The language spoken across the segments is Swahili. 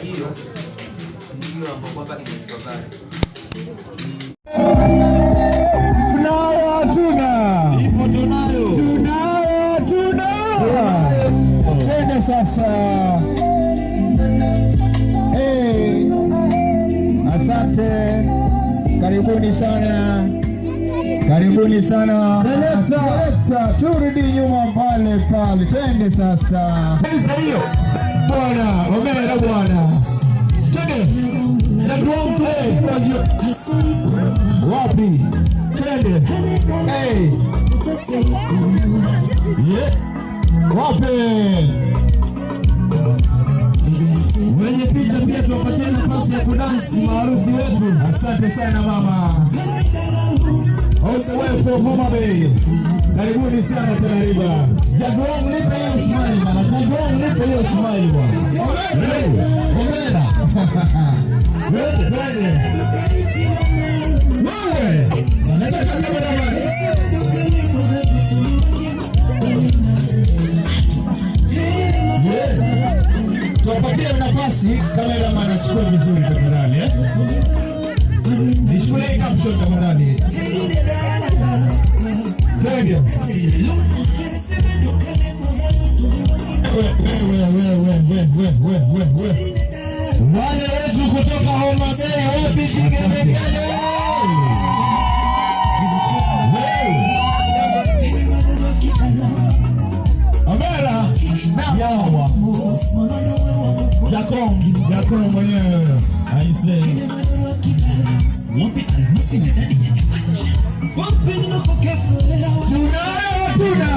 Hiyo ndiyo ambayo kwamba inaitwa gari. Tunayo hatuna? Ipo tunayo. Tunayo hatuna? Twende sasa. Hey, asante, karibuni sana, karibuni sana. Selekta, turudi nyuma pale pale, twende sasa. Pesa hiyo. Bwana, hongera bwana. Twende. Hey, wapi? Twende. Hey. Yeah. Wapi? Wenye picha pia tuwapatie nafasi ya kudansi maharusi wetu. Asante sana mama. All the way from Homa Bay. Karibuni sana Tana River. Jaguar, nipe hiyo smile bana. Jaguar, nipe hiyo smile bwana. Hey, hongera. Twende, twende. Wewe. Nataka cameraman. Yeah. Tuwapatie nafasi cameraman achukue vizuri tafadhali eh. Nichukulie caption tafadhali. Twende. Wewe wewe wewe wewe wewe wewe. Wale wetu kutoka Homa Bay, wapi kigelegele? Wewe. Amera. Yawa. Jakom, Jakom mwenyewe. Aisee. Tunayo tuna.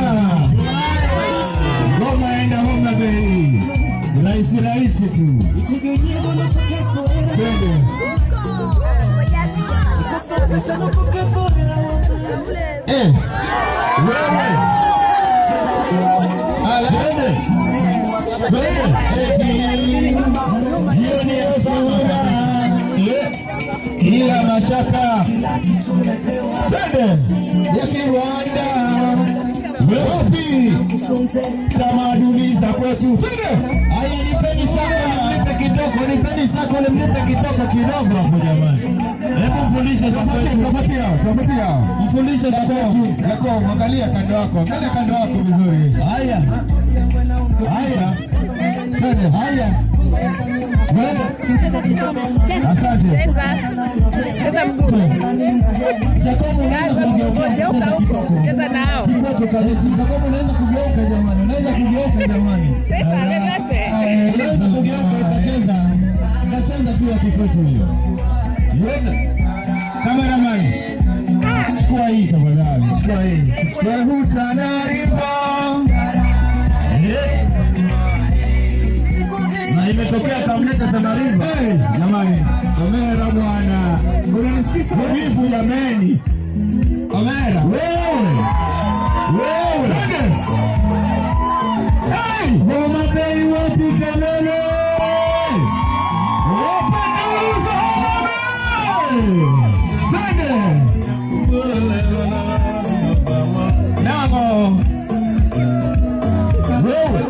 Ngoma enda Homa Bay. Rahisi rahisi tu. Twende. Eh. Wewe. Ala. Twende. Twende. Hiyo ni sura. Yeah. Ila mashaka. Twende. Ya Kirwanda. Wapi? Tamaduni za kwetu. Twende. Haya, nipeni sako, nimlipe kidogo, nipeni sako, nimlipe kidogo kidogo hapo jamani. Hebu mfundishe sako yetu. Tupatie, tupatie. Mfundishe sako yetu. Yako, angalia kando yako, angalia kando yako vizuri. Haya. Haya. Twende. Haya. Twende. Asante. Cheza mguu. Jacobo, unaweza kugeuka Geuka kucheza huko. kitoko. Cheza nao. Kikwetu kabisa. Jacobo, unaweza kugeuka jamani, unaweza kugeuka jamani. Cheza lolote. Unaweza kugeuka ukacheza. Ukacheza tu ya kikwetu hiyo. Yote. Cameraman. Chukua hii tafadhali, chukua hii. Wehu Tana River. Yeah. Na imetokea kamleta Tana River. Hey, jamani, Omera bwana. Unanisikiza vipi jamani? Omera. Wewe. Wewe. Hey! Homa Bay wapi kelele? Wapendeza Homa Bay! Twende. Namo. Wewe.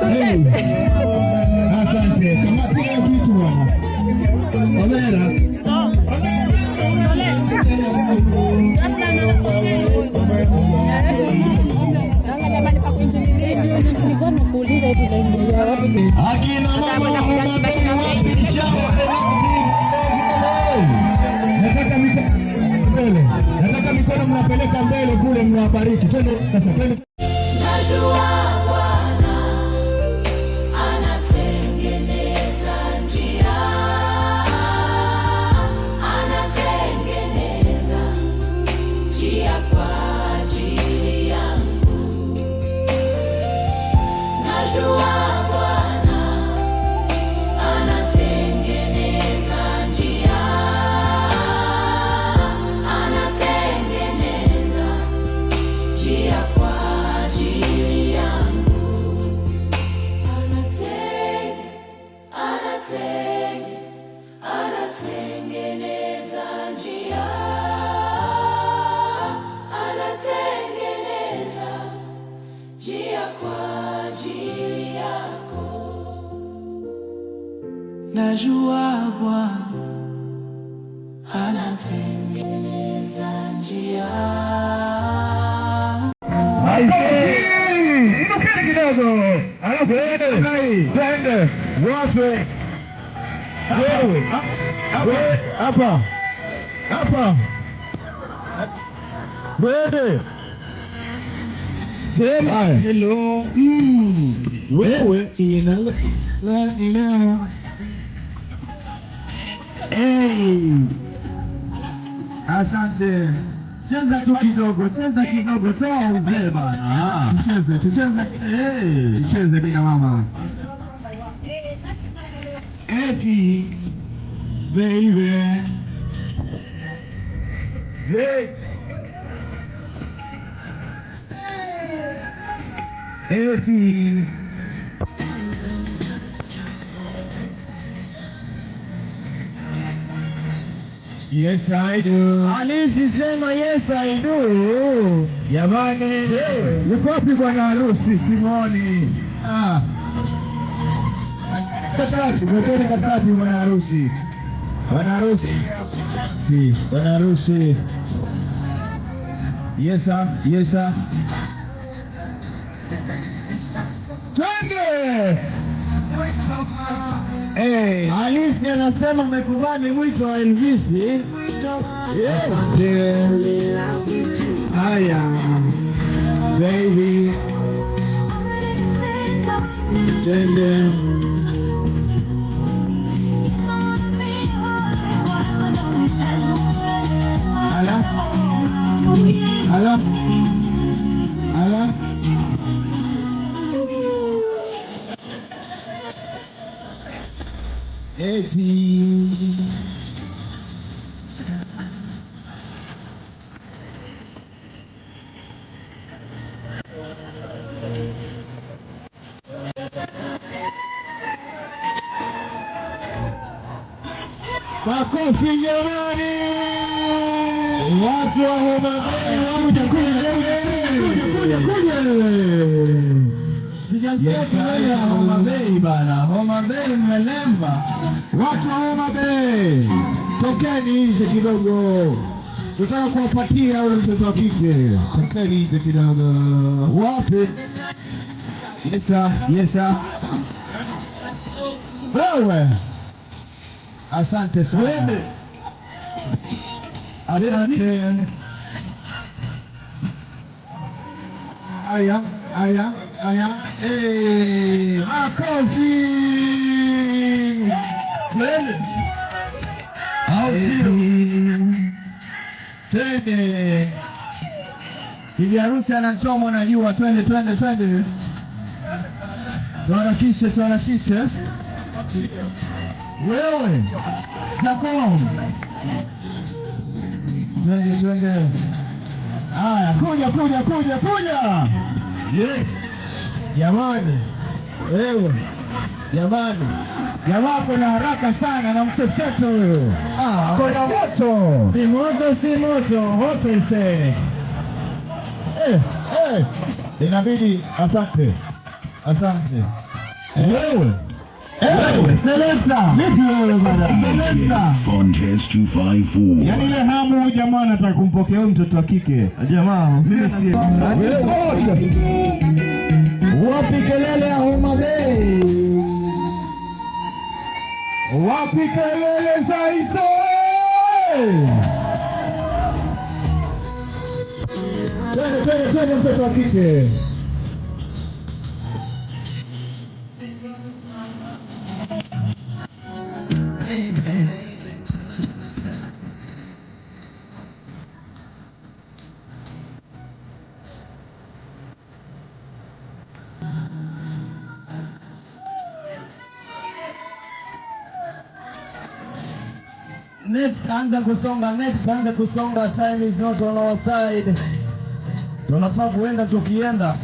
Hey. Asante. Kamati hiyo kitu bwana. Omera. Akina mama wa Homa Bay wapi shangwe? Nataka mikono mbele. Nataka mikono mnapeleka mbele kule mnawabariki. Twende sasa, twende. Najua Bwana anatengeneza njia, anatengeneza njia kwa ajili yangu. Najua Bwana anatengeneza njia, anatengeneza njia kwa ajili yangu. Najua Bwana anatengeneza njia. Inukeni kidogo. Alafu twende. Wape. Wewe. Wewe hapa. Hapa. Wewe. Sema hello. Wewe ina la la. Hey. Asante. Cheza tu kidogo, cheza kidogo, toa uzee bana. Tucheze, tucheze. Hey, tucheze bila mama. Eti baby. Hey. Eti. Yes, I do. Alisi sema yes, I do. Jamani, yuko wapi bwana harusi? Simoni. Ah. Katikati, mwekeni katikati bwana harusi. Bwana harusi. Bwana harusi. Yes sir, yes sir. Twende! Hey. Alisi anasema amekubali mwito wa Elvis. Asante. Haya. Baby. Twende. Ala. Ala. Ala. Eti. Makofi jamani! Watu wa Homa Bay, kuja kuja kuja kuja kuja. Sijasikia kelele ya Homa Bay bana. Homa Bay mmelemba. Watu wa Homa Bay, tokeni nje kidogo. Tutaka kuwapatia ule mtoto wa kike. Tokeni nje kidogo. Wapi? Yes sir, yes sir. Wewe. Asante sana. Asante. Aya, aya, aya. Eh, makofi. Twende. Au sio? Twende. Bibi harusi anachomwa na jua. Twende, twende, twende. Tuharakishe, tuharakishe. Wewe Jacob, twende twende. Haya, kuja kuja kuja kuja. Yeah. Jamani, wewe jamani, jamaa kuna haraka sana na mchecheto huyo. Ah, Kuna moto. Si moto, si moto, moto ise. Eh, eh. Inabidi asante. Asante. Wewe. Wewe, selekta. Vipi wewe bwana? Selekta. Fontes 254. Yaani ile hamu jamaa anataka kumpokea huyu mtoto wa kike. Jamaa, Mimi si. Wapi kelele ya Homa Bay? Wapi kelele za Ise? Twende twende twende mtoto wa kike. Next, anza kusonga, next, anza kusonga. Time is not on our side. Tunafaa kuenda tukienda.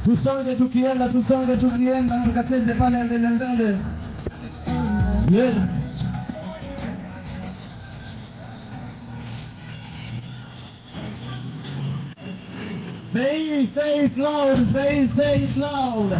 Tusonge tukienda, tusonge tukienda, tukacheze pale mbele mbele. Yes. Say, say it loud, say, say it loud.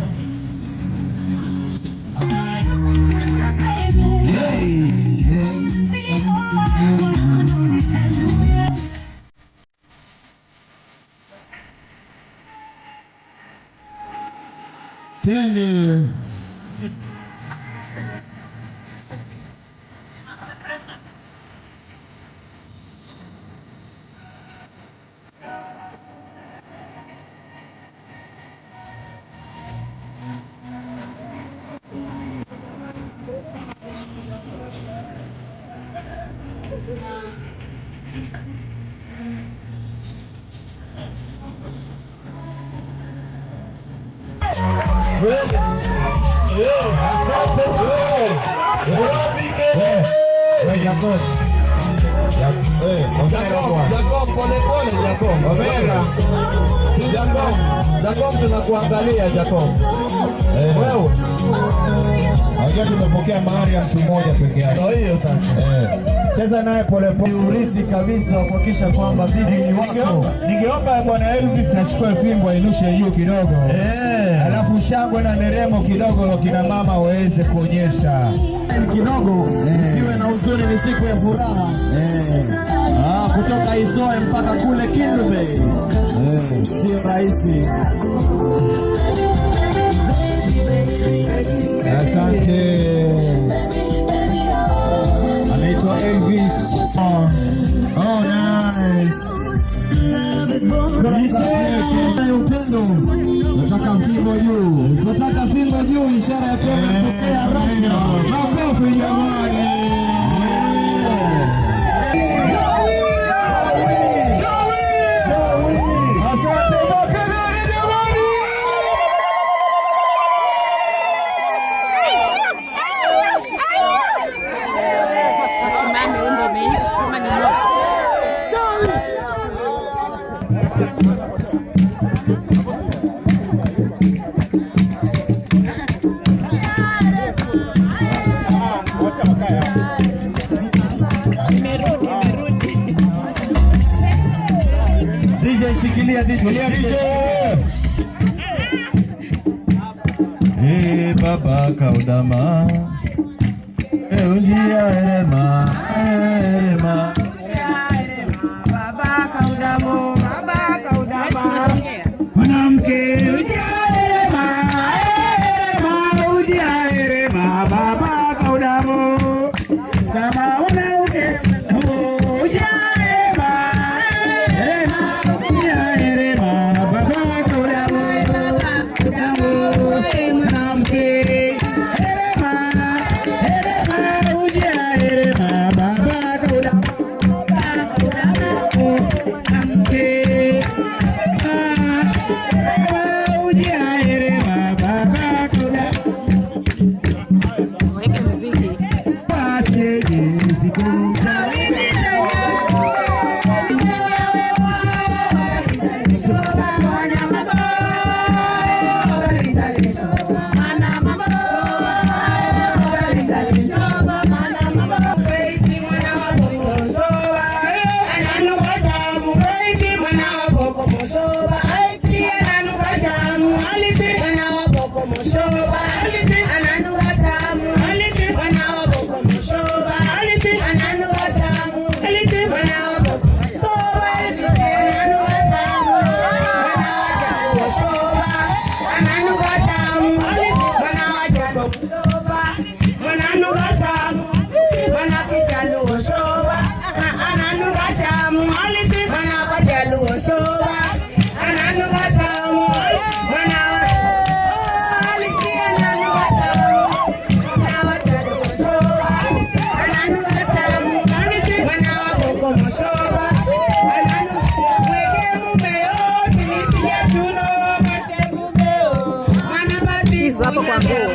Tende. Jacob, pole pole Jacob. Omera. Jacob, Jacob tunakuangalia Jacob. Wewe. Unajua tumepokea mahari ya mtu mmoja peke yake. Ndio hiyo sasa. Cheza naye pole pole. Urithi kabisa kuhakikisha kwamba bibi ni wako. Ningeomba bwana Elvis achukue fimbo ainushe juu kidogo. Alafu shangwe na nderemo kidogo kina mama waweze kuonyesha. Kidogo usiwe na huzuni, ni siku ya furaha. Kutoka Isoe mpaka kule Kendu Bay sio rahisi. Asante. Anaitwa Elvis. Oh, oh nice. Upendo, Nataka fimbo juu. nataka fimbo juu, ishara ya kuwa umepokea rasmi. Makofi jamani. Asante makelele jamani. Wasimame, wimbo umeisha kama ni moto. Imerudi, imerudi. DJ shikilia, DJ, DJ. Eh, baba kaudama. Eh, unjia erema, erema. Mwanamke ujaerema, erema, ujaerema, baba kaudamo. Kama mwanamke ujaerema, erema, ujaerema, baba kaudamo. Kaudamo, mwanamke erema, erema, ujaerema, baba kaudamo. Kaudamo, mwanamke Weke muziki. Hizo hapo kwa nguo.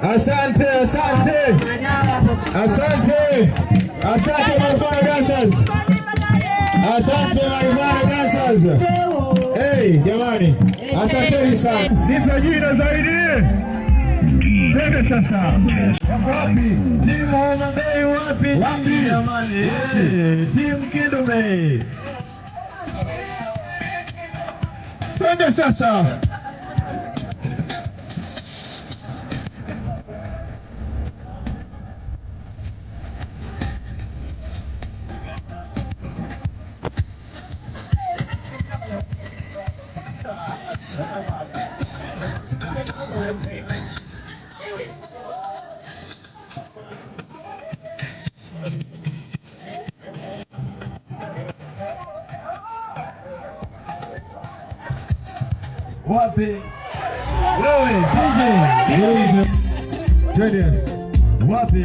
Asante, asante. Asante. Asante Marifano Dancers. Asante Marifano Dancers. Hey, jamani. Asanteni sana. Nipe jina zaidi. Twende sasa. Wapi? Timu Homa Bay wapi? Wapi jamani? Timu Kendu Bay. Twende sasa. Wapi? Wewe DJ. Twende. Wapi?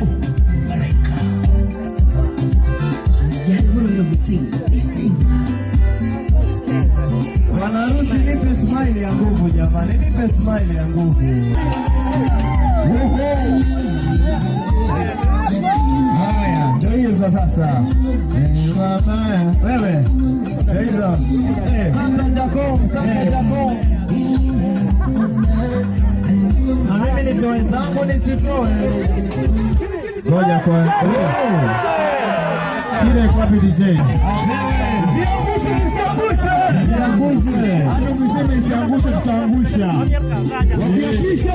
Bwana harusi, nipe smile ya nguvu jamani, nipe smile ya nguvu. Haya, ndio hizo sasa. Eh, mama, wewe. Ndio hizo. Eh, Santa Jacob, Santa Jacob. Na mimi nitoe zangu nisitoe? Ngoja kwa. Kile kwa DJ. Ziangushe, zisiangushe. Ziangushe. Hata ukisema isiangushe tutaangusha. Wakiapisha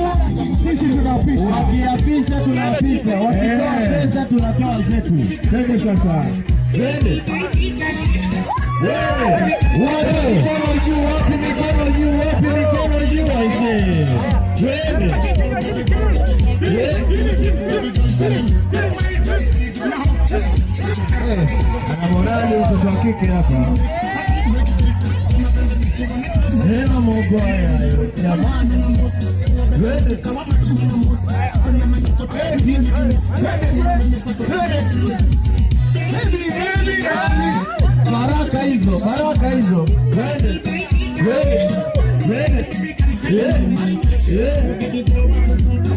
sisi tunapisha. Wakiapisha tunapisha, wakitoa pesa tunatoa zetu. Twende sasa. Twende. Wewe, wewe, mikono juu, wapi mikono juu, wapi mikono juu aisee. Twende. Eh, ana morali mtoto wa kike hapa. Hela mogo haya jamani. Twende. Baraka hizo, baraka hizo. Twende. Twende. Twende. Eh. Eh.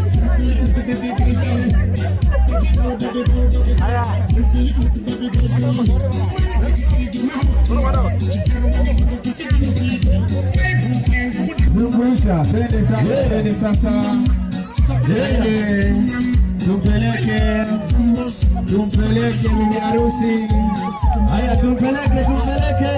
Zungusha, twende sasa, twende sasa. Twende. Tumpeleke. Tumpeleke bibi harusi. Haya, tumpeleke, tumpeleke.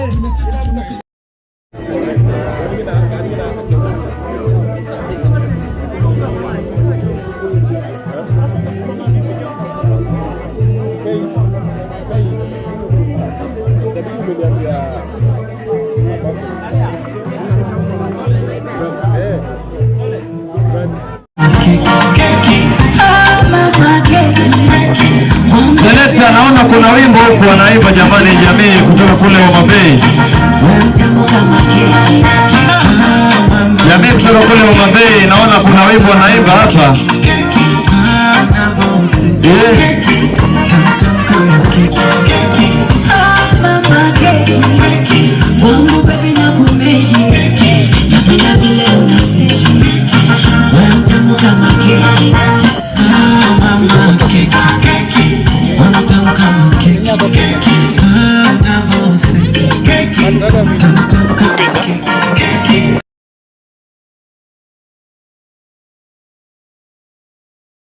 Selekta, naona kuna wimbo huku wanaimba jamani, jamii kutoka kule Homa Bay. Jamii kutoka kule Homa Bay, naona kuna wimbo wanaimba hapa. Eh.